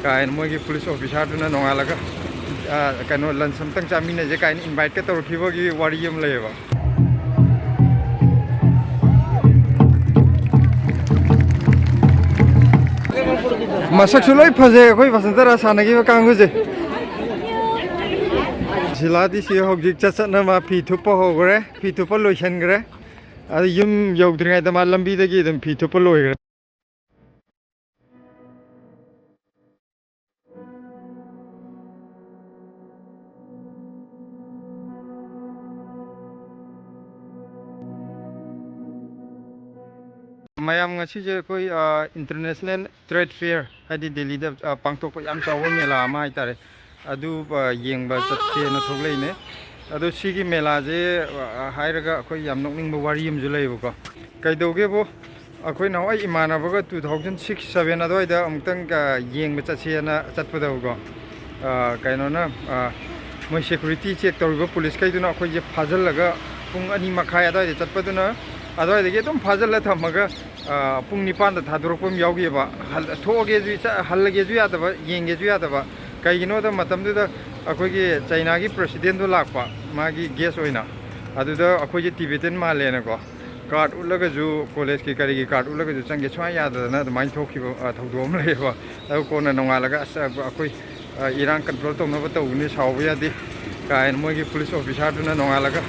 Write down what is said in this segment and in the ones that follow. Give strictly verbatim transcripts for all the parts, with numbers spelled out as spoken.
ꯀꯥꯏꯅ ꯃꯣꯏꯒꯤ ꯄꯨꯂꯤꯁ ꯑꯣꯐꯤꯁꯥꯔꯗꯨꯅ ꯅꯣꯡꯉꯥꯜꯂꯒ, ꯑ, ꯀꯩꯅꯣ, lunch ꯑꯝꯇꯪ ꯆꯥꯃꯤꯟꯅꯁꯦ ꯀꯥꯏꯅ inviteꯀ ꯇꯧꯔꯛꯈꯤꯕꯒꯤ ꯋꯥꯔꯤ ꯑꯃ ꯂꯩꯌꯦꯕ꯫ ꯃꯁꯛꯁꯨ ꯂꯣꯏ ꯐꯖꯩ ꯑꯩꯈꯣꯏ ꯕꯁꯟꯇ ꯔꯥꯖ ꯁꯥꯟꯅꯈꯤꯕ ꯀꯥꯡꯕꯨꯁꯦ꯫ ꯁꯤꯂꯥꯗꯤ ꯁꯤ ꯍꯧꯖꯤꯛ ꯆꯠ ꯆꯠꯅ ꯃꯥ ꯐꯤ ꯊꯨꯞꯄ ꯍꯧꯈ꯭ꯔꯦ, ꯐꯤ ꯊꯨꯞꯄ ꯂꯣꯏꯁꯤꯟꯈ꯭ꯔꯦ꯫ ꯑꯗꯨ ꯌꯨꯝ ꯌꯧꯗ꯭ꯔꯤꯉꯩꯗ ꯃꯥ ꯂꯝꯕꯤꯗꯒꯤ ꯑꯗꯨꯝ ꯐꯤ ꯊꯨꯞꯄ ꯂꯣꯏꯈ꯭ꯔꯦ꯫ ꯃꯌꯥꯝ, ꯉꯁꯤꯁꯦ ꯑꯩꯈꯣꯏ, ꯑ, International Trade Fair, ꯍꯥꯏꯗꯤ ꯗꯦꯜꯂꯤꯗ, ꯑ, ꯄꯥꯡꯊꯣꯛꯄ ꯌꯥꯝ ꯆꯥꯎꯕ ꯃꯦꯂꯥ ꯑꯃ ꯍꯥꯏꯇꯥꯔꯦ꯫ ꯑꯗꯨ, ꯑ, ꯌꯦꯡꯕ ꯆꯠꯁꯦꯅ ꯊꯣꯛꯂꯛꯏꯅꯦ꯫ ꯑꯗꯣ ꯁꯤꯒꯤ ꯃꯦꯂꯥꯁꯦ, ꯑ, ꯍꯥꯏꯔꯒ ꯑꯩꯈꯣꯏ ꯌꯥꯝ ꯅꯣꯛꯅꯤꯡꯕ ꯋꯥꯔꯤ ꯑꯃꯁꯨ ꯂꯩꯌꯦꯕꯀꯣ꯫ ꯀꯩꯗꯧꯒꯦꯕꯨ, ꯑꯩꯈꯣꯏ ꯅꯍꯥꯟꯋꯥꯏ ꯏꯃꯥꯟꯅꯕꯒ two thousand six seven ꯑꯗꯨꯋꯥꯏꯗ ꯑꯃꯨꯛꯇꯪ, ꯑ, ꯌꯦꯡꯕ ꯆꯠꯁꯦꯅ ꯆꯠꯄꯗꯕꯀꯣ, ꯑ, ꯀꯩꯅꯣꯅ, ꯑ, ꯃꯣꯏ security check ꯇꯧꯔꯤꯕ ꯄꯨꯂꯤꯁꯈꯩꯗꯨꯅ ꯑꯩꯈꯣꯏꯁꯦ ꯐꯥꯖꯤꯜꯂꯒ ꯄꯨꯡ ꯑꯅꯤ ꯃꯈꯥꯏ ꯑꯗꯨꯋꯥꯏꯗ ꯆꯠꯄꯗꯨꯅ, ꯑꯗꯨꯋꯥꯏꯗꯒꯤ ꯑꯗꯨꯝ ꯐꯥꯖꯤꯜꯂ ꯊꯝꯃꯒ, ꯑ, ꯄꯨꯡ ꯅꯤꯄꯥꯟꯗ ꯊꯥꯗꯣꯔꯛꯄ ꯑꯃ ꯌꯥꯎꯈꯤꯑꯕ꯫ ꯍꯜ-, ꯊꯣꯛꯑꯒꯦꯁꯨ ꯆ-, ꯍꯜꯂꯒꯦꯁꯨ ꯌꯥꯗꯕ, ꯌꯦꯡꯒꯦꯁꯨ ꯌꯥꯗꯕ꯫ ꯀꯩꯒꯤꯅꯣꯗ ꯃꯇꯝꯗꯨꯗ ꯑꯩꯈꯣꯏꯒꯤ ꯆꯩꯅꯥꯒꯤ presidentꯗꯣ ꯂꯥꯛꯄ, ꯃꯥꯒꯤ guest ꯑꯣꯏꯅ꯫ ꯑꯗꯨꯗ ꯑꯩꯈꯣꯏꯁꯦ Tibetan ꯃꯥꯜꯂꯦꯅꯀꯣ, card ꯎꯠꯂꯒꯁꯨ, collegeꯀꯤ ꯀꯔꯤꯒꯤ card ꯎꯠꯂꯒꯁꯨ ꯆꯪꯒꯦ ꯁꯨꯡꯌꯥ ꯌꯥꯗꯗꯅ ꯑꯗꯨꯃꯥꯏꯅ ꯊꯣꯛꯈꯤꯕ, ꯑ, ꯊꯧꯗꯣꯛ ꯑꯃ ꯂꯩꯌꯦꯕ꯫ ꯑꯗꯨ ꯀꯣꯟꯅ ꯅꯣꯡꯉꯥꯜꯂꯒ, "ꯑꯁ, ꯑꯩꯈꯣꯏ, ꯑ, ꯏꯔꯥꯡ control ꯇꯧꯅꯕ ꯇꯧꯕꯅꯤ, ꯁꯥꯎꯕ ꯌꯥꯗꯦ" ꯀꯥꯏꯅ ꯃꯣꯏꯒꯤ ꯄꯨꯂꯤꯁ ꯑꯣꯐꯤꯁꯥꯔꯗꯨꯅ ꯅꯣꯡꯉꯥꯜꯂꯒ,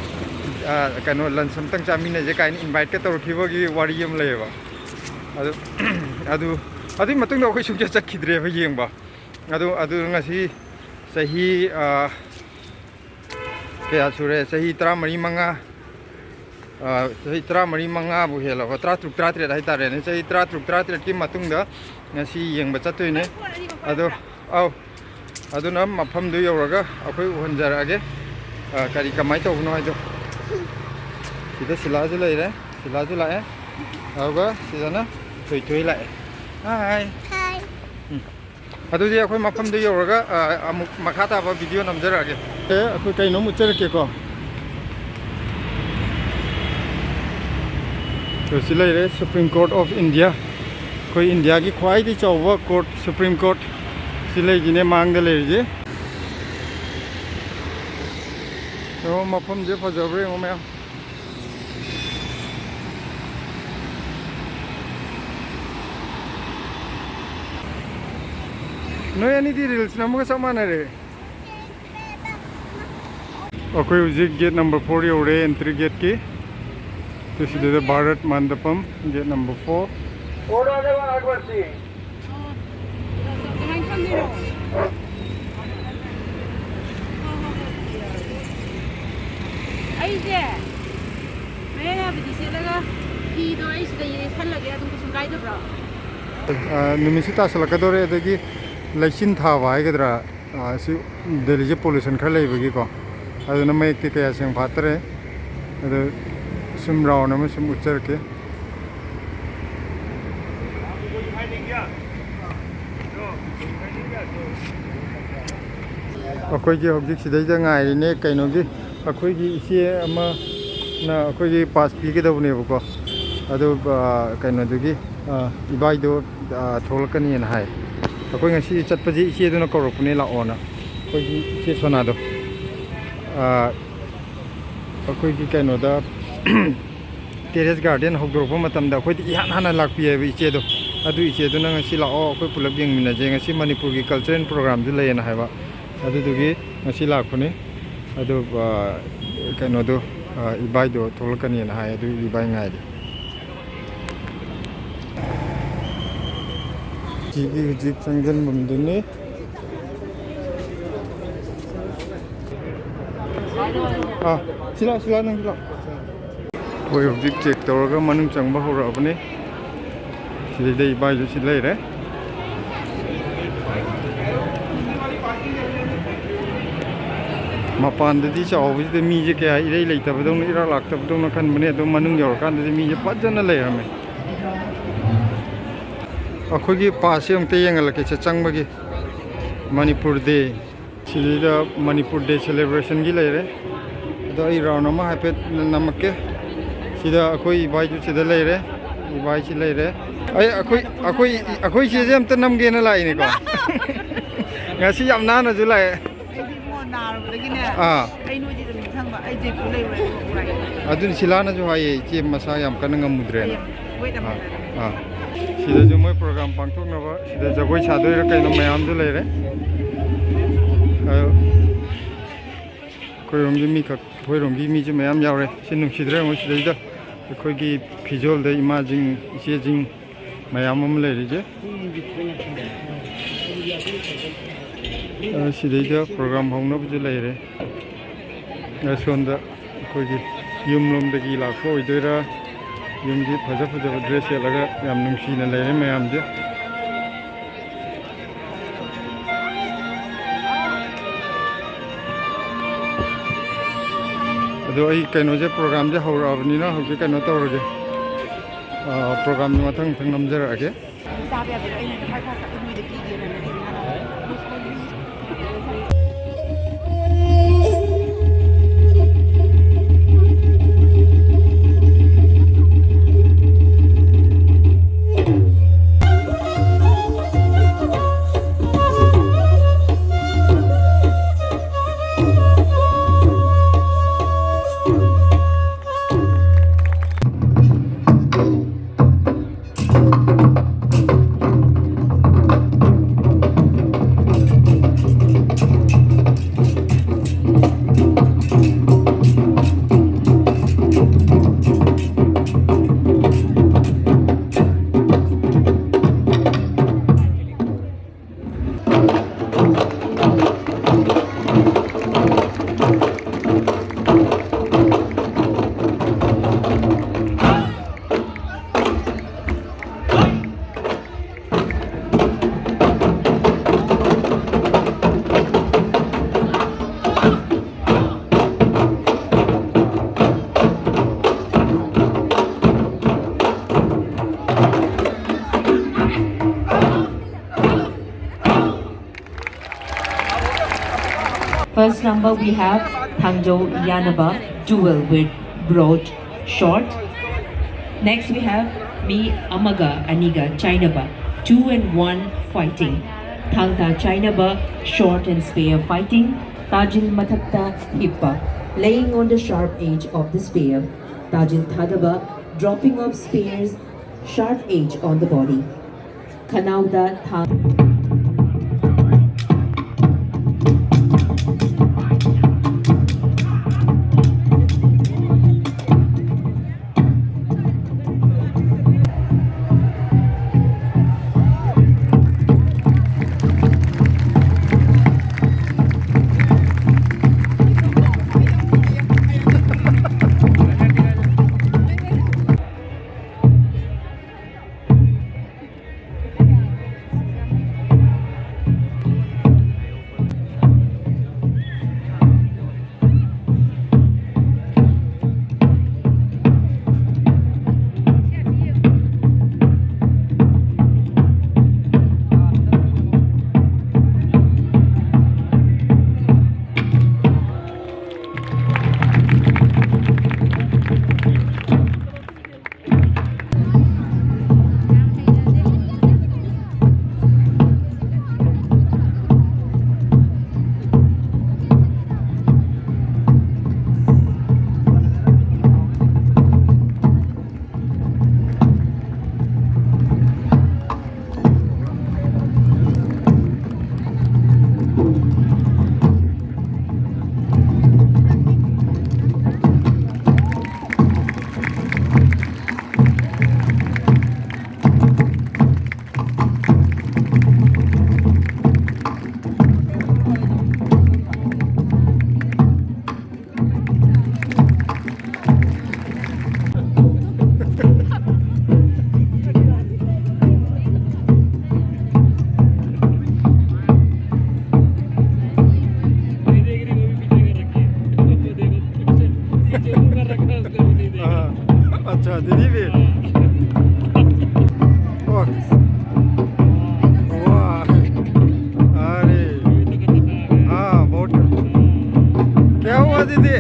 ꯑ, ꯀꯩꯅꯣ, lunch ꯑꯝꯇꯪ ꯆꯥꯃꯤꯟꯅꯁꯦ ꯀꯥꯏꯅ inviteꯀ ꯇꯧꯔꯛꯈꯤꯕꯒꯤ ꯋꯥꯔꯤ ꯑꯃ ꯂꯩꯌꯦꯕ꯫ ꯑꯗꯨ, ꯑꯗꯨ, ꯑꯗꯨꯒꯤ ꯃꯇꯨꯡꯗ ꯑꯩꯈꯣꯏ ꯁꯨꯡꯆꯠ ꯆꯠꯈꯤꯗ꯭ꯔꯦꯕ ꯌꯦꯡꯕ꯫ ꯑꯗꯨ, ꯑꯗꯨ ꯉꯁꯤ ꯆꯍꯤ, ꯑ, ꯀꯌꯥ ꯁꯨꯔꯦ? ꯆꯍꯤ ꯇꯔꯥꯃꯔꯤ ꯃꯉꯥ, ꯑ, ꯆꯍꯤ ꯇꯔꯥꯃꯔꯤ ꯃꯉꯥꯕꯨ ꯍꯦꯜꯂꯕ, ꯇꯔꯥꯇꯔꯨꯛ, ꯇꯔꯥꯇꯔꯦꯠ ꯍꯥꯏꯇꯥꯔꯦꯅꯦ꯫ ꯆꯍꯤ ꯇꯔꯥꯇꯔꯨꯛ, ꯇꯔꯥꯇꯔꯦꯠꯀꯤ ꯃꯇꯨꯡꯗ ꯉꯁꯤ ꯌꯦꯡꯕ ꯆꯠꯇꯣꯏꯅꯦ꯫ ꯑꯗꯣ, ꯑꯧ, ꯑꯗꯨꯅ ꯃꯐꯝꯗꯨ ꯌꯧꯔꯒ ꯑꯩꯈꯣꯏ ꯎꯍꯟꯖꯔꯛꯑꯒꯦ, ꯑ, ꯀꯔꯤ ꯀꯃꯥꯏꯅ ꯇꯧꯕꯅꯣ ꯍꯥꯏꯗꯣ꯫ ꯁꯤꯗ ꯁꯤꯂꯥꯁꯨ ꯂꯩꯔꯦ, ꯁꯤꯂꯥꯁꯨ ꯂꯥꯛꯑꯦ꯫ ꯑꯗꯨꯒ ꯁꯤꯗꯅ ꯊꯣꯏꯊꯣꯏ ꯂꯥꯛꯑꯦ꯫ ꯍꯥꯏ꯫ ꯍꯥꯏ꯫ ꯎꯝ꯫ ꯑꯗꯨꯗꯤ ꯑꯩꯈꯣꯏ ꯃꯐꯝꯗꯨ ꯌꯧꯔꯒ, ꯑ, ꯑꯃꯨꯛ ꯃꯈꯥ ꯇꯥꯕ video ꯅꯝꯖꯔꯛꯑꯒꯦ꯫ ꯑꯦ, ꯑꯩꯈꯣꯏ ꯀꯩꯅꯣꯝ ꯎꯠꯆꯔꯛꯀꯦꯀꯣ꯫ ꯑꯗꯨ ꯁꯤ ꯂꯩꯔꯦ, Supreme Court of India꯫ ꯑꯩꯈꯣꯏ ꯏꯟꯗꯤꯌꯥꯒꯤ ꯈ꯭ꯋꯥꯏꯗꯒꯤ ꯆꯥꯎꯕ court, Supreme Court꯫ ꯁꯤ ꯂꯩꯁꯤꯅꯦ ꯃꯥꯡꯗ ꯂꯩꯔꯤꯁꯦ꯫ ꯌꯦꯡꯉꯣ, ꯃꯐꯝꯁꯦ ꯐꯖꯕ꯭ꯔꯥ ꯌꯦꯡꯉꯣ ꯃꯌꯥꯝ꯫ ꯅꯣꯏ ꯑꯅꯤꯗꯤ reels ꯅꯝꯕꯒ ꯆꯞ ꯃꯥꯟꯅꯔꯦ꯫ ꯑꯩꯈꯣꯏ ꯍꯧꯖꯤꯛ gate number four ꯌꯧꯔꯦ, entry gateꯀꯤ꯫ ꯑꯗꯨ ꯁꯤꯗ ꯚꯥꯔꯠ ꯃꯟꯗꯄꯝ, gate number four꯫ ꯑꯣ, ꯀꯃꯥꯏꯅ ꯐꯝꯗꯣꯏꯅꯣ? ꯑꯩꯁꯦ ꯃꯌꯥꯏ ꯍꯥꯏꯕꯗꯤ ꯁꯦꯠꯂꯒ ꯐꯤꯗꯣ ꯑꯩ ꯁꯤꯗ ꯌꯦꯁꯜꯂꯒꯦ, ꯑꯗꯨꯝ ꯀꯩꯁꯨꯝ ꯀꯥꯏꯗꯕ꯭ꯔꯣ? ꯑ, ꯅꯨꯃꯤꯠꯁꯨ ꯇꯥꯁꯜꯂꯛꯀꯗꯧꯔꯦ, ꯑꯗꯒꯤ ꯂꯩꯆꯤꯟ ꯊꯥꯕ ꯍꯥꯏꯒꯗ꯭ꯔꯥ, ꯑ, ꯁꯤ ꯗꯦꯜꯂꯤꯁꯦ pollution ꯈꯔ ꯂꯩꯕꯒꯤꯀꯣ, ꯑꯗꯨꯅ ꯃꯌꯦꯛꯇꯤ ꯀꯌꯥ ꯁꯦꯡ ꯐꯥꯠꯇ꯭ꯔꯦ꯫ ꯑꯗꯨ ꯁꯨꯝ round ꯑꯃ ꯁꯨꯝ ꯎꯠꯆꯔꯛꯀꯦ꯫ ꯑꯩꯈꯣꯏꯒꯤ ꯍꯧꯖꯤꯛ ꯁꯤꯗꯩꯗ ꯉꯥꯏꯔꯤꯅꯦ ꯀꯩꯅꯣꯒꯤ, ꯑꯩꯈꯣꯏꯒꯤ ꯏꯆꯦ ꯑꯃꯅ ꯑꯩꯈꯣꯏꯒꯤ pass ꯄꯤꯒꯗꯧꯕꯅꯦꯕꯀꯣ꯫ ꯑꯗꯨ, ꯑ, ꯀꯩꯅꯣꯗꯨꯒꯤ, ꯑ, ꯏꯕꯥꯏꯗꯣ, ꯑ, ꯊꯣꯛꯂꯛꯀꯅꯤꯅ ꯍꯥꯏ꯫ ꯑꯩꯈꯣꯏ ꯉꯁꯤ ꯆꯠꯄꯁꯦ ꯏꯆꯦꯗꯨꯅ ꯀꯧꯔꯛꯄꯅꯦ ꯂꯥꯛꯑꯣꯅ, ꯑꯩꯈꯣꯏꯒꯤ ꯏꯆꯦ ꯁꯣꯅꯥꯗꯣ꯫ ꯑ, ꯑꯩꯈꯣꯏꯒꯤ ꯀꯩꯅꯣꯗ, terrace garden ꯍꯧꯗꯣꯔꯛꯄ ꯃꯇꯝꯗ ꯑꯩꯈꯣꯏꯗꯤ ꯏꯍꯥꯟ ꯍꯥꯟꯅ ꯂꯥꯛꯄꯤꯌꯦꯕ ꯏꯆꯦꯗꯣ꯫ ꯑꯗꯨ ꯏꯆꯦꯗꯨꯅ ꯉꯁꯤ ꯂꯥꯛꯑꯣ, ꯑꯩꯈꯣꯏ ꯄꯨꯂꯞ ꯌꯦꯡꯃꯤꯟꯅꯁꯦ, ꯉꯁꯤ ꯃꯅꯤꯄꯨꯔꯒꯤ cultural programꯁꯨ ꯂꯩꯌꯦꯅ ꯍꯥꯏꯕ꯫ ꯑꯗꯨꯗꯨꯒꯤ ꯉꯁꯤ ꯂꯥꯛꯄꯅꯤ꯫ ꯑꯗꯨ, ꯑ, ꯀꯩꯅꯣꯗꯣ, ꯑ, ꯏꯕꯥꯏꯗꯣ ꯊꯣꯛꯂꯛꯀꯅꯤꯅ ꯍꯥꯏ, ꯑꯗꯨ ꯏꯕꯥꯏ ꯉꯥꯏꯔꯤ꯫ ꯁꯤꯒꯤ ꯍꯧꯖꯤꯛ ꯆꯪꯁꯤꯟꯐꯝꯗꯨꯅꯤ꯫ ꯑꯥ, ꯁꯤ ꯂꯥꯛꯑꯣ, ꯁꯤ ꯂꯥꯛꯑꯣ, ꯅꯪ ꯁꯤ ꯂꯥꯛꯑꯣ꯫ ꯑꯩꯈꯣꯏ ꯍꯧꯖꯤꯛ check ꯇꯧꯔꯒ ꯃꯅꯨꯡ ꯆꯪꯕ ꯍꯧꯔꯛꯑꯕꯅꯤ꯫ ꯁꯤꯗꯩꯗ ꯏꯕꯥꯏꯁꯨ ꯁꯤ ꯂꯩꯔꯦ꯫ ꯃꯄꯥꯟꯗꯗꯤ ꯆꯥꯎꯕꯁꯤꯗ ꯃꯤꯁꯦ ꯀꯌꯥ ꯏꯔꯩ ꯂꯩꯇꯕꯗꯧꯅ, ꯏꯔꯥꯛ ꯂꯥꯛꯇꯕꯗꯧꯅ ꯈꯟꯕꯅꯦ, ꯑꯗꯣ ꯃꯅꯨꯡ ꯌꯧꯔꯀꯥꯟꯗꯗꯤ ꯃꯤꯁꯦ ꯐꯖꯅ ꯂꯩꯔꯝꯃꯦ꯫ ꯑꯩꯈꯣꯏꯒꯤ passꯁꯦ ꯑꯃꯨꯛꯇ ꯌꯦꯡꯍꯜꯂꯛꯀꯦꯁꯦ, ꯆꯪꯕꯒꯤ꯫ ꯃꯅꯤꯄꯨꯔ Day꯫ ꯁꯤꯗꯩꯗ ꯃꯅꯤꯄꯨꯔ Day celebrationꯒꯤ ꯂꯩꯔꯦ꯫ ꯑꯗꯣ ꯑꯩ round ꯑꯃ ꯍꯥꯏꯐꯦꯠ ꯅꯝꯃꯛꯀꯦ꯫ ꯁꯤꯗ ꯑꯩꯈꯣꯏ ꯏꯕꯥꯏꯁꯨ ꯁꯤꯗ ꯂꯩꯔꯦ꯫ ꯏꯕꯥꯏꯁꯤ ꯂꯩꯔꯦ꯫ ꯑꯩ, ꯑꯩꯈꯣꯏ, ꯑꯩꯈꯣꯏ, ꯑꯩꯈꯣꯏ ꯆꯦꯁꯦ ꯑꯝꯇ ꯅꯝꯒꯦꯅ ꯂꯥꯛꯏꯅꯤꯀꯣ꯫ ꯉꯁꯤ ꯌꯥꯝ ꯅꯥꯟꯅꯁꯨ ꯂꯥꯛꯑꯦ꯫ ꯑꯩꯗꯤ ꯏꯕꯨꯡꯉꯣ ꯅꯥꯔꯨꯕꯗꯒꯤꯅꯦ, ꯑꯥ꯫ ꯑꯩ ꯅꯣꯏꯗꯤ ꯑꯗꯨꯝ ꯅꯤꯡꯁꯤꯡꯕ, ꯑꯩ ꯖꯣꯏꯄꯨꯔ ꯂꯩꯔꯨꯔꯦ꯫ ꯑꯗꯨꯅꯤ ꯁꯤꯂꯥꯅꯁꯨ ꯍꯥꯏꯌꯦ, ꯏꯆꯦ ꯃꯁꯥ ꯌꯥꯝ ꯀꯟꯅ ꯉꯝꯃꯨꯗ꯭ꯔꯦꯅ꯫ ꯍꯌꯦꯡ ꯋꯦꯠ ꯌꯥꯝ ꯑꯥ, ꯍꯟꯊꯔꯦ꯫ ꯑꯥ꯫ ꯁꯤꯗꯁꯨ ꯃꯣꯏ ꯄ꯭ꯔꯣꯒ꯭ꯔꯥꯝ ꯄꯥꯡꯊꯣꯛꯅꯕ ꯁꯤꯗ ꯖꯒꯣꯏ ꯁꯥꯗꯣꯏꯔꯥ ꯀꯩꯅꯣ ꯃꯌꯥꯝꯁꯨ ꯂꯩꯔꯦ꯫ ꯑꯗꯣ ꯑꯩꯈꯣꯏꯔꯣꯝꯒꯤ ꯃꯤꯈꯛ, ꯑꯩꯈꯣꯏꯔꯣꯝꯒꯤ ꯃꯤꯁꯨ ꯃꯌꯥꯝ ꯌꯥꯎꯔꯦ꯫ ꯁꯤ ꯅꯨꯡꯁꯤꯗ꯭ꯔꯦ ꯌꯦꯡꯉꯣ, ꯁꯤꯗꯩꯗ ꯑꯩꯈꯣꯏꯒꯤ ꯐꯤꯖꯣꯜꯗ ꯏꯃꯥꯁꯤꯡ, ꯏꯆꯦꯁꯤꯡ ꯃꯌꯥꯝ ꯑꯃ ꯂꯩꯔꯤꯁꯦ꯫ ꯑ, ꯁꯤꯗꯩꯗ ꯄ꯭ꯔꯣꯒ꯭ꯔꯥꯝ ꯍꯧꯅꯕꯁꯨ ꯂꯩꯔꯦ꯫ ꯑ, ꯁꯣꯝꯗ ꯑꯩꯈꯣꯏꯒꯤ ꯌꯨꯝꯂꯣꯝꯗꯒꯤ ꯂꯥꯛꯄ ꯑꯣꯏꯗꯣꯏꯔꯥ, ꯌꯨꯝꯒꯤ ꯐꯖ ꯐꯖꯕ ꯗ꯭ꯔꯦꯁ ꯁꯦꯠꯂꯒ ꯌꯥꯝ ꯅꯨꯡꯁꯤꯅ ꯂꯩꯔꯦ ꯃꯌꯥꯝꯁꯦ꯫ ꯑꯗꯣ ꯑꯩ ꯀꯩꯅꯣꯁꯦ, ꯄ꯭ꯔꯣꯒ꯭ꯔꯥꯝꯁꯦ ꯍꯧꯔꯛꯑꯕꯅꯤꯅ ꯍꯧꯖꯤꯛ ꯀꯩꯅꯣ ꯇꯧꯔꯒꯦ꯫ ꯑ, ꯄ꯭ꯔꯣꯒ꯭ꯔꯥꯝꯁꯦ ꯃꯊꯪ ꯃꯊꯪ ꯅꯝꯖꯔꯛꯑꯒꯦ꯫ ꯆꯥꯕ ꯌꯥꯗꯦꯕ, ꯑꯩꯅ ꯍꯥꯏ ꯐꯥꯁ ꯅꯣꯏꯗ ꯄꯤꯒꯦꯅ ꯑꯩꯅ ꯍꯥꯟꯅ First number we have Thangjo Yanaba, dual with broad short. Next we have Mi Amaga Aniga Chainaba, two and one fighting. ꯊꯥꯡ ꯇꯥ ꯆꯥꯏꯅꯕ, shot and spear fighting, ꯇꯥꯖꯤꯜ ꯃꯊꯛꯇ ꯍꯤꯞꯄ, laying on the sharp edge of the spear, ꯇꯥꯖꯤꯜ ꯊꯥꯗꯕ, dropping of spears, sharp edge on the body, ꯈꯅꯥꯎꯗ ꯊꯥꯡ꯫ हाँ, अच्छा, दीदी भी। वाह। वाह। अरे। हाँ, बहुत। क्या हुआ दीदी?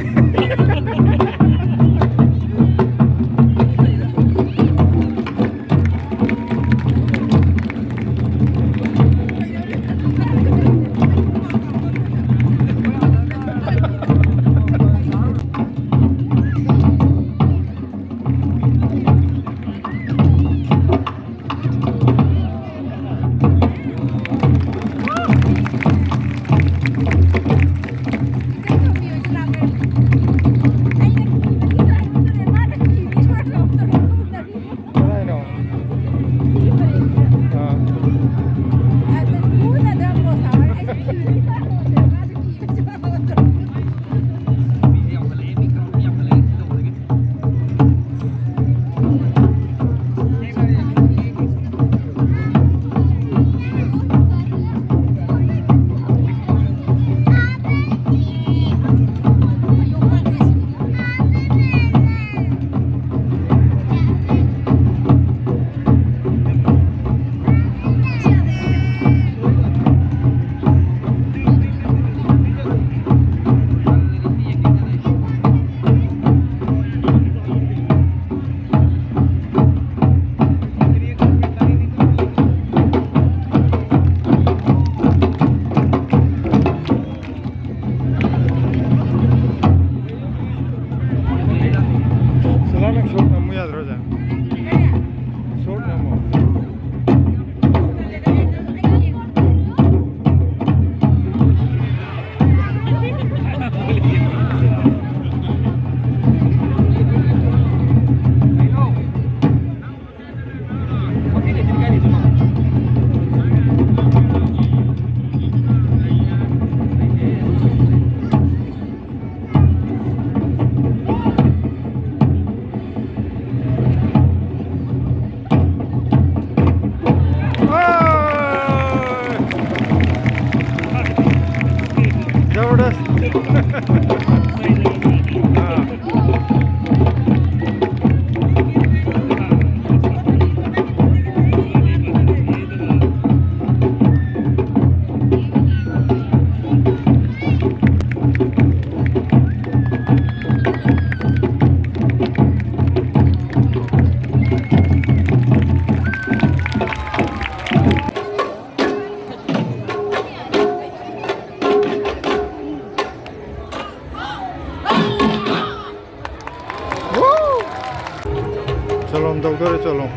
ꯊꯣꯔꯦ, ꯆꯠꯂꯣ꯫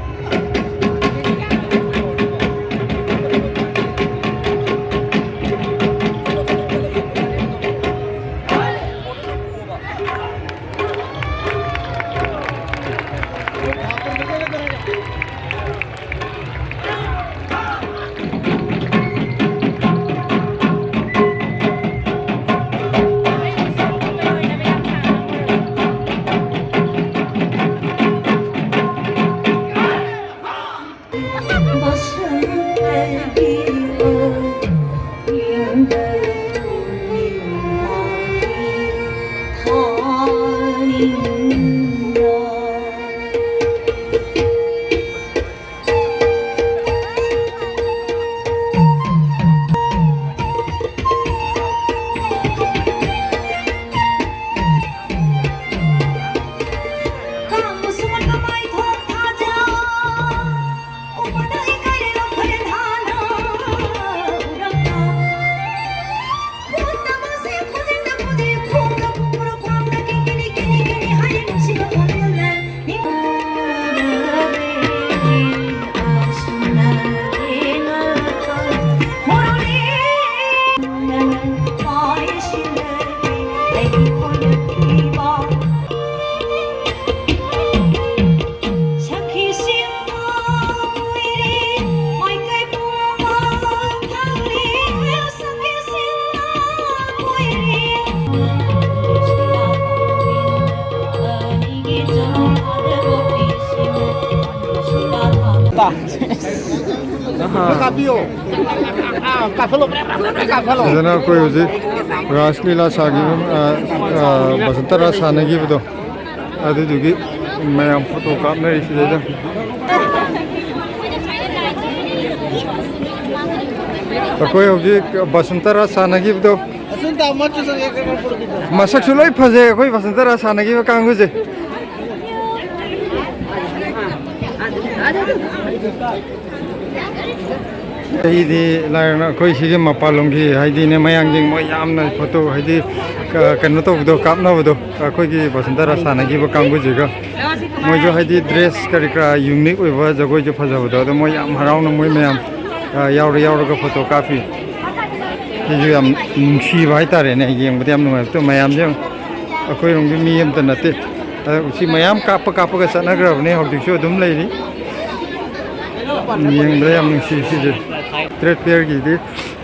ꯀꯥꯞꯄꯤꯌꯣ꯫ ꯀꯥꯞꯁꯜꯂꯣ, ꯀꯥꯞꯁꯜꯂꯣ꯫ ꯁꯤꯗꯅ ꯑꯩꯈꯣꯏ ꯍꯧꯖꯤꯛ ꯔꯥꯁ ꯂꯤꯂꯥ ꯁꯥꯈꯤꯕ, ꯑ, ꯑ, ꯕꯁꯟꯇ ꯔꯥꯁ ꯁꯥꯟꯅꯈꯤꯕꯗꯣ, ꯑꯗꯨꯗꯨꯒꯤ ꯃꯌꯥꯝ ꯐꯣꯇꯣ ꯀꯥꯞꯅꯔꯤ ꯁꯤꯗꯩꯗ꯫ ꯑꯩꯈꯣꯏ ꯍꯧꯖꯤꯛ ꯕꯁꯟꯇ ꯔꯥꯁ ꯁꯥꯟꯅꯈꯤꯕꯗꯣ꯫ ꯃꯁꯛꯁꯨ ꯂꯣꯏ ꯐꯖꯩ ꯑꯩꯈꯣꯏ ꯕꯁꯟꯇ ꯔꯥꯁ ꯁꯥꯟꯅꯈꯤꯕ ꯀꯥꯡꯕꯨꯁꯦ꯫ ꯑꯩꯗꯤ ꯂꯥꯏꯔꯅ ꯑꯩꯈꯣꯏ ꯁꯤꯒꯤ ꯃꯄꯥꯟꯂꯣꯝꯒꯤ ꯍꯥꯏꯗꯤꯅꯦ, ꯃꯌꯥꯡꯁꯤꯡ ꯃꯣꯏ ꯌꯥꯝꯅ ꯐꯣꯇꯣ ꯍꯥꯏꯗꯤ ꯀ-, ꯀꯩꯅꯣ ꯇꯧꯕꯗꯣ, ꯀꯥꯞꯅꯕꯗꯣ, ꯑꯩꯈꯣꯏꯒꯤ ꯕꯁꯟꯇ ꯔꯥꯖ ꯁꯥꯟꯅꯈꯤꯕ ꯀꯥꯡꯕꯨꯁꯤꯒ ꯃꯣꯏꯁꯨ ꯍꯥꯏꯗꯤ ꯗ꯭ꯔꯦꯁ ꯀꯔꯤ ꯀꯔꯥ ꯌꯨꯅꯤꯛ ꯑꯣꯏꯕ ꯖꯒꯣꯏꯁꯨ ꯐꯖꯕꯗꯣ, ꯑꯗꯣ ꯃꯣꯏ ꯌꯥꯝ ꯍꯔꯥꯎꯅ ꯃꯣꯏ ꯃꯌꯥꯝ, ꯑ, ꯌꯥꯎꯔ ꯌꯥꯎꯔꯒ ꯐꯣꯇꯣ ꯀꯥꯞꯄꯤ꯫ ꯁꯤꯁꯨ ꯌꯥꯝ ꯅꯨꯡꯁꯤꯕ ꯍꯥꯏꯇꯥꯔꯦꯅꯦ, ꯌꯦꯡꯕꯗ ꯌꯥꯝ ꯅꯨꯡꯉꯥꯏꯕꯗꯣ ꯃꯌꯥꯝꯁꯦ ꯌꯦꯡꯉꯨ꯫ ꯑꯩꯈꯣꯏꯔꯣꯝꯒꯤ ꯃꯤ ꯑꯝꯇ ꯅꯠꯇꯦ꯫ ꯑꯗ ꯁꯤ ꯃꯌꯥꯝ ꯀꯥꯞꯄ ꯀꯥꯞꯄꯒ ꯆꯠꯅꯈ꯭ꯔꯕꯅꯦ, ꯍꯧꯖꯤꯛꯁꯨ ꯑꯗꯨꯝ ꯂꯩꯔꯤ꯫ ꯌꯦꯡꯕꯗ ꯌꯥꯝ ꯅꯨꯡꯁꯤ ꯁꯤꯁꯦ꯫ ꯇ꯭ꯔꯦꯠ ꯐꯤꯌꯔꯒꯤꯗꯤ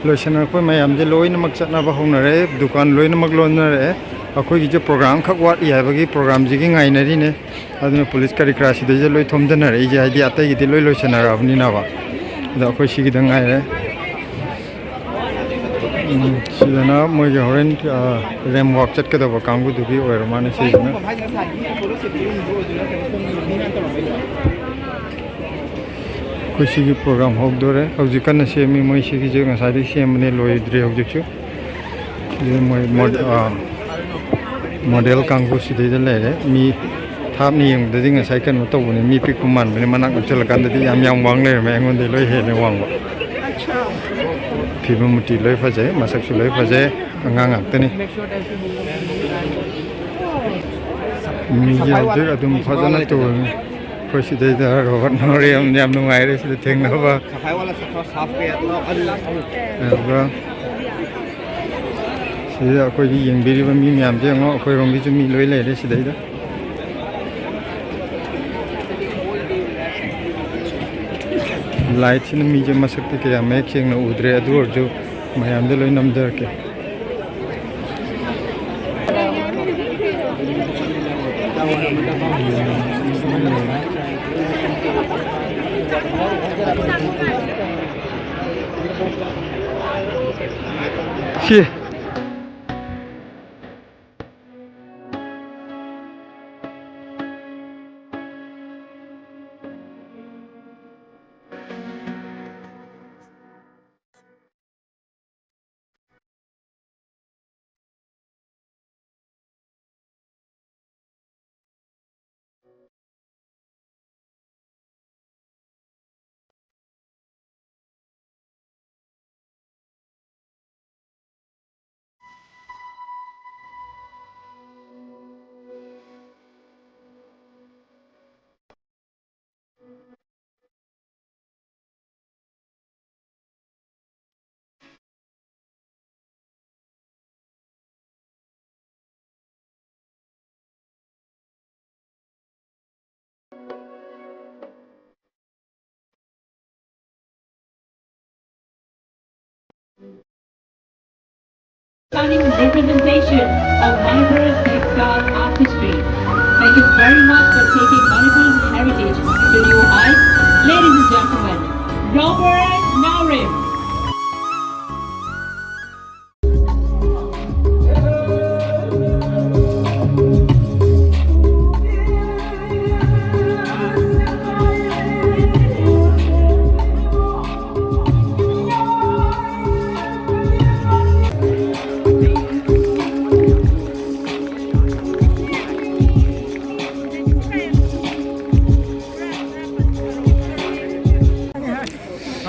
ꯂꯣꯏꯁꯤꯟꯅꯔꯛꯄ ꯃꯌꯥꯝꯁꯦ ꯂꯣꯏꯅꯃꯛ ꯆꯠꯅꯕ ꯍꯧꯅꯔꯛꯑꯦ, ꯗꯨꯀꯥꯟ ꯂꯣꯏꯅꯃꯛ ꯂꯣꯟꯅꯔꯛꯑꯦ꯫ ꯑꯩꯈꯣꯏꯒꯤꯁꯨ ꯄ꯭ꯔꯣꯒ꯭ꯔꯥꯝ ꯈꯛ ꯋꯥꯠꯂꯤ ꯍꯥꯏꯕꯒꯤ ꯄ꯭ꯔꯣꯒ꯭ꯔꯥꯝꯁꯤꯒꯤ ꯉꯥꯏꯅꯔꯤꯅꯦ꯫ ꯑꯗꯨꯅ ꯄꯨꯂꯤꯁ ꯀꯔꯤ ꯀꯔꯥ ꯁꯤꯗꯩꯁꯤꯗ ꯂꯣꯏ ꯊꯣꯝꯖꯤꯟꯅꯔꯛꯏꯁꯦ, ꯍꯥꯏꯗꯤ ꯑꯇꯩꯒꯤꯗꯤ ꯂꯣꯏ ꯂꯣꯏꯁꯤꯟꯅꯔꯛꯑꯕꯅꯤꯅꯕ꯫ ꯑꯗꯣ ꯑꯩꯈꯣꯏ ꯁꯤꯒꯤꯗꯪ ꯉꯥꯏꯔꯦ꯫ ꯎꯝ, ꯁꯤꯗꯅ ꯃꯣꯏꯒꯤ ꯍꯣꯔꯦꯟ, ꯑ, ꯔꯦꯝ ꯋꯥꯛ ꯆꯠꯀꯗꯕ ꯀꯥꯡꯕꯨꯗꯨꯒꯤ ꯑꯣꯏꯔ ꯃꯥꯜꯂꯦ ꯁꯤꯁꯤꯅ꯫ ꯑꯩꯈꯣꯏ ꯁꯤꯒꯤ ꯄ꯭ꯔꯣꯒ꯭ꯔꯥꯝ ꯍꯧꯗꯣꯔꯦ꯫ ꯍꯧꯖꯤꯛ ꯀꯟꯅ ꯁꯦꯝꯃꯤ꯫ ꯃꯣꯏ ꯁꯤꯒꯤꯁꯦ ꯉꯁꯥꯏꯗꯒꯤ ꯁꯦꯝꯕꯅꯦ, ꯂꯣꯏꯗ꯭ꯔꯤ ꯍꯧꯖꯤꯛꯁꯨ꯫ ꯁꯤꯗ ꯃꯣꯏ ꯃꯣꯗ-, ꯑ, ꯃꯣꯗꯦꯜ ꯀꯥꯡꯕꯨ ꯁꯤꯗꯩꯗ ꯂꯩꯔꯦ꯫ ꯃꯤ ꯊꯥꯞꯅ ꯌꯦꯡꯕꯗꯗꯤ ꯉꯁꯥꯏ ꯀꯩꯅꯣ ꯇꯧꯕꯅꯦ, ꯃꯤ ꯄꯤꯛꯄ ꯃꯥꯟꯕꯅꯦ, ꯃꯅꯥꯛ ꯅꯛꯁꯜꯂꯀꯥꯟꯗꯗꯤ ꯌꯥꯝ ꯌꯥꯝ ꯋꯥꯡ ꯂꯩꯔꯝꯃꯦ, ꯑꯩꯉꯣꯟꯗꯩ ꯂꯣꯏ ꯍꯦꯜꯂꯦ ꯋꯥꯡꯕ꯫ ꯐꯤꯕꯝ ꯃꯨꯇꯤ ꯂꯣꯏ ꯐꯖꯩ, ꯃꯁꯛꯁꯨ ꯂꯣꯏ ꯐꯖꯩ, ꯑꯉꯥꯡ ꯉꯥꯛꯇꯅꯤ꯫ ꯃꯤꯁꯦ ꯍꯧꯖꯤꯛ ꯑꯗꯨꯝ ꯐꯖꯅ ꯇꯣꯡꯉꯤ꯫ ꯑꯩꯈꯣꯏ ꯁꯤꯗꯩꯗ ꯔꯣꯕꯔꯠ ꯅꯣꯔꯦ ꯌꯥꯝ, ꯌꯥꯝ ꯅꯨꯡꯉꯥꯏꯔꯦ ꯁꯤꯗ ꯊꯦꯡꯅꯕ꯫ ꯑꯗꯨꯒ ꯁꯤꯗ ꯑꯩꯈꯣꯏꯒꯤ ꯌꯦꯡꯕꯤꯔꯤꯕ ꯃꯤ ꯃꯌꯥꯝꯁꯦ ꯌꯦꯡꯉꯣ, ꯑꯩꯈꯣꯏꯔꯣꯝꯒꯤꯁꯨ ꯃꯤ ꯂꯣꯏ ꯂꯩꯔꯦ ꯁꯤꯗꯩꯗ꯫ ꯂꯥꯏꯠꯁꯤꯅ ꯃꯤꯁꯦ ꯃꯁꯛꯇꯤ ꯀꯌꯥ ꯃꯌꯦꯛ ꯁꯦꯡꯅ ꯎꯗ꯭ꯔꯦ, ꯑꯗꯨ ꯑꯣꯏꯔꯁꯨ ꯃꯌꯥꯝꯗ ꯂꯣꯏ ꯅꯝꯖꯔꯛꯀꯦ꯫ ꯁꯤ꯫ Stunning representation of Manipur's textile artistry. Thank you very much for taking Manipur's heritage to new heights. Ladies and gentlemen, Robert Naorim.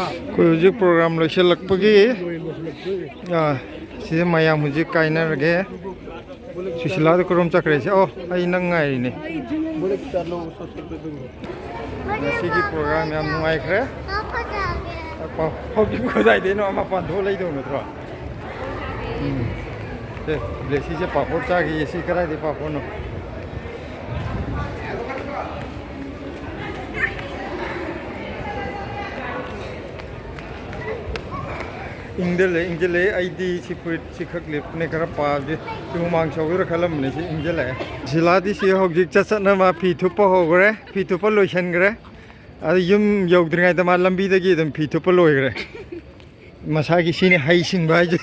ꯑꯩꯈꯣꯏ ꯍꯧꯖꯤꯛ ꯄ꯭ꯔꯣꯒ꯭ꯔꯥꯝ ꯂꯣꯏꯁꯤꯜꯂꯛꯄꯒꯤ, ꯑꯥ, ꯁꯤꯗ ꯃꯌꯥꯝ ꯍꯧꯖꯤꯛ ꯀꯥꯏꯅꯔꯒꯦ꯫ ꯁꯨꯁꯤꯂꯥꯗꯣ ꯀꯔꯣꯝ ꯆꯠꯈ꯭ꯔꯦ? ꯁꯤ, ꯑꯣ, ꯑꯩ ꯅꯪ ꯉꯥꯏꯔꯤꯅꯦ꯫ ꯉꯁꯤꯒꯤ ꯄ꯭ꯔꯣꯒ꯭ꯔꯥꯝ ꯌꯥꯝ ꯅꯨꯡꯉꯥꯏꯈ꯭ꯔꯦ꯫ ꯄꯥ-, ꯍꯧꯖꯤꯛ ꯀꯗꯥꯏꯗꯩꯅꯣ ꯃꯄꯥꯟ ꯊꯣꯛꯑ ꯂꯩꯗꯧ ꯅꯠꯇ꯭ꯔꯣ? ꯎꯝ꯫ ꯁꯦ, ꯕ꯭ꯂꯦꯁꯤꯁꯦ ꯄꯥꯐꯣꯔ ꯆꯥꯈꯤꯌꯦ꯫ ꯁꯤ ꯀꯗꯥꯏꯗꯩ ꯄꯥꯐꯣꯔꯅꯣ? ꯏꯪꯗ ꯂꯩ, ꯏꯪꯁꯤꯜꯂꯛꯑꯦ꯫ ꯑꯩꯗꯤ ꯁꯤ ꯐꯨꯔꯤꯠ ꯁꯤ ꯈꯛ ꯂꯤꯠꯄꯅꯦ, ꯈꯔ ꯄꯥꯕꯁꯦ ꯍꯨꯃꯥꯡ ꯁꯧꯒꯗ꯭ꯔꯥ ꯈꯜꯂꯝꯕꯅꯦ, ꯁꯤ ꯏꯪꯁꯤꯜꯂꯛꯑꯦ꯫ ꯁꯤꯂꯥꯗꯤ ꯁꯤ ꯍꯧꯖꯤꯛ ꯆꯠ ꯆꯠꯅ ꯃꯥ ꯐꯤ ꯊꯨꯞꯄ ꯍꯧꯈ꯭ꯔꯦ, ꯐꯤ ꯊꯨꯞꯄ ꯂꯣꯏꯁꯤꯟꯈ꯭ꯔꯦ꯫ ꯑꯗꯨ ꯌꯨꯝ ꯌꯧꯗ꯭ꯔꯤꯉꯩꯗ ꯃꯥ ꯂꯝꯕꯤꯗꯒꯤ ꯑꯗꯨꯝ ꯐꯤ ꯊꯨꯞꯄ ꯂꯣꯏꯈ꯭ꯔꯦ꯫ ꯃꯁꯥꯒꯤ ꯁꯤꯅꯤ ꯍꯩꯁꯤꯡꯕ ꯍꯥꯏꯁꯦ꯫